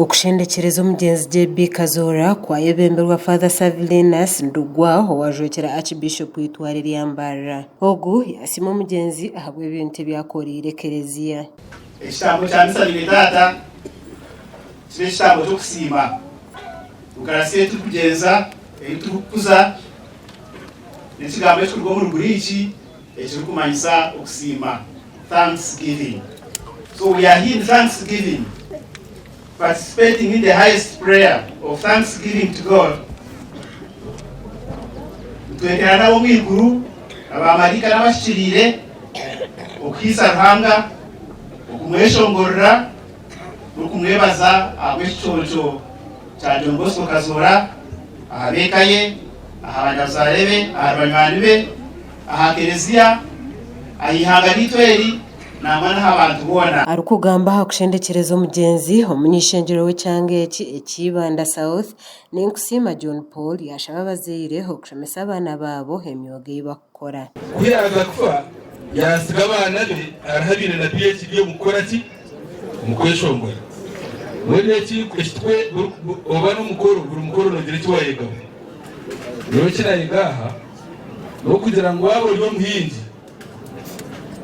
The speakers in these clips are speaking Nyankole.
Okushendekyereza omugyenzi JB Kazoora kwayebemberwa Father Savilinus Ndugwa owajwekyera Archbishop w'eitware rya Mbarara. Ogu yasiima omugyenzi ahabw'ebintu ebi akoreire ekereziya. Ekitambo kya misa beine taata kibe ekitambo ky'okusiima. Ukarasiya ei turikugyenza, ei turikukuza, n'ekigambo ekirikuruga omu Ruguriiki ekirikumanyisa okusiima, thanksgiving. So we are here in thanksgiving, participating in the highest prayer of thanksgiving to God. Nitweterana ab'omu iguru, abaamaraika n'abahikiriire okuhaisa Ruhanga, okumweshongorera n'okumwebaza ahabw'ekiconco kya John Bosco Kazoora aha b'eka ye, aha banyabuzaare be, ahari banywani be, aha Kelezia, aha ihanga ryaitu eri nangwa n'aha bantu boona. Arikugamba aha kushendekyereza omugyenzi, omuny'eishengyero w'ekyanga eki ekya Ibanda South, Ninkusiima John Paul yaashaba abazaire okushomesa abaana baabo emyoga ei bakukora. Ku yaaza kufa, yaatsiga abaana be hariho abaine na PhD omu kukora ki? Omu kweshongora. Mbwenu eki eki tukwe oba n'omukoro buri mukoro noogira eki waayegaho. Nyowe eki naayega aha n'okugira ngu waaba ori omuhingi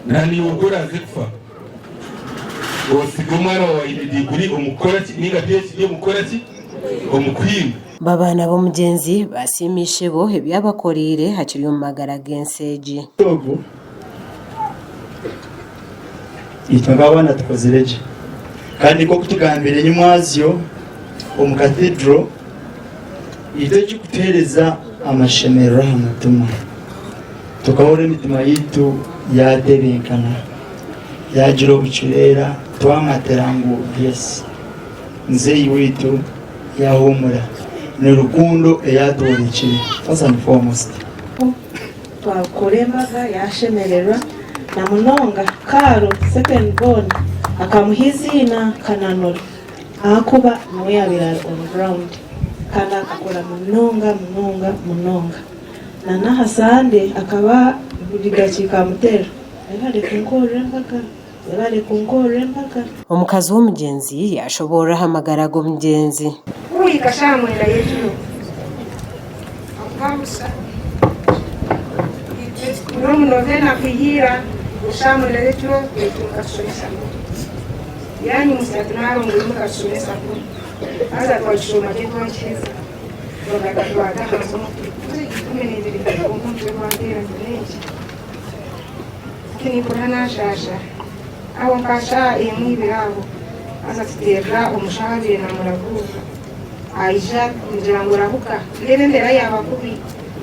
na naiwe ku oraaze kufa otsige omwana waawe aine diguri omu kukora ki nainga PhD omu kukora ki? Omu kuhinga. Babaana b'omugyenzi baasiima ishebo ebi abakoreire akiri omu magara g'ensi egi. Ogu itwe nk'abaana tukozire gye kandi nk'oku tugambire enyimwazyo omu Cathedral, itwe ekirikutuheereza amashemererwa aha mutima tukahurira emitima yaitu yaatebenkana yaagira obucureera twamatira ngu yes muzeeyi waitu yaahuumura ni rukundo ei atworekire first and foremost. Twakora embaga yashemererwa na munonga Caro second born akamuha eiziina Kananura ahakuba niwe yabaire ari on ground kandi akakora munonga munonga munonga na n'aha Sunday akaba buri dakiika amuterera webare kunkorera embaga webare kunkorera embaga. Omukazi w'omugyenzi yaashoboorora aha magara g'omugyenzi. Kuhika shaaha mwenda y'ekiro, Akabusa n'omu novena kwiha ira ngu shaaha mwenda y'ekiro twaimuka tushomesa kunu. Yaanyimutsya tunaaba ngu imuka tushomesa kunu. Haza twagishoma gye twagiheza twagaruka twata ahansi omutwe. 12 kwonka omutwe gwanteera nti n'enki? Hati nimpurira naashaasha. Aho nka shaaha emwe ibiri aho haza tuteerera omushaho abaire naamuraguuza. Aija mugira ngu rahuka ndeeba embeera yaaba kubi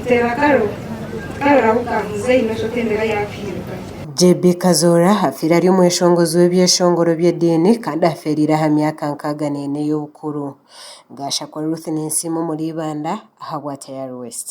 nteera Karo nti Karo rahuka muzeeyi noshusha oti embeera yaakuhinduka. JB Kazoora afiire ari omweshongozi w'ebyeshongoro by'ediini kandi afeereire aha myaka 64 ey'obukuru. Gashakwa Ruth Ninsiima omuri Ibanda ahabwa Tayari West.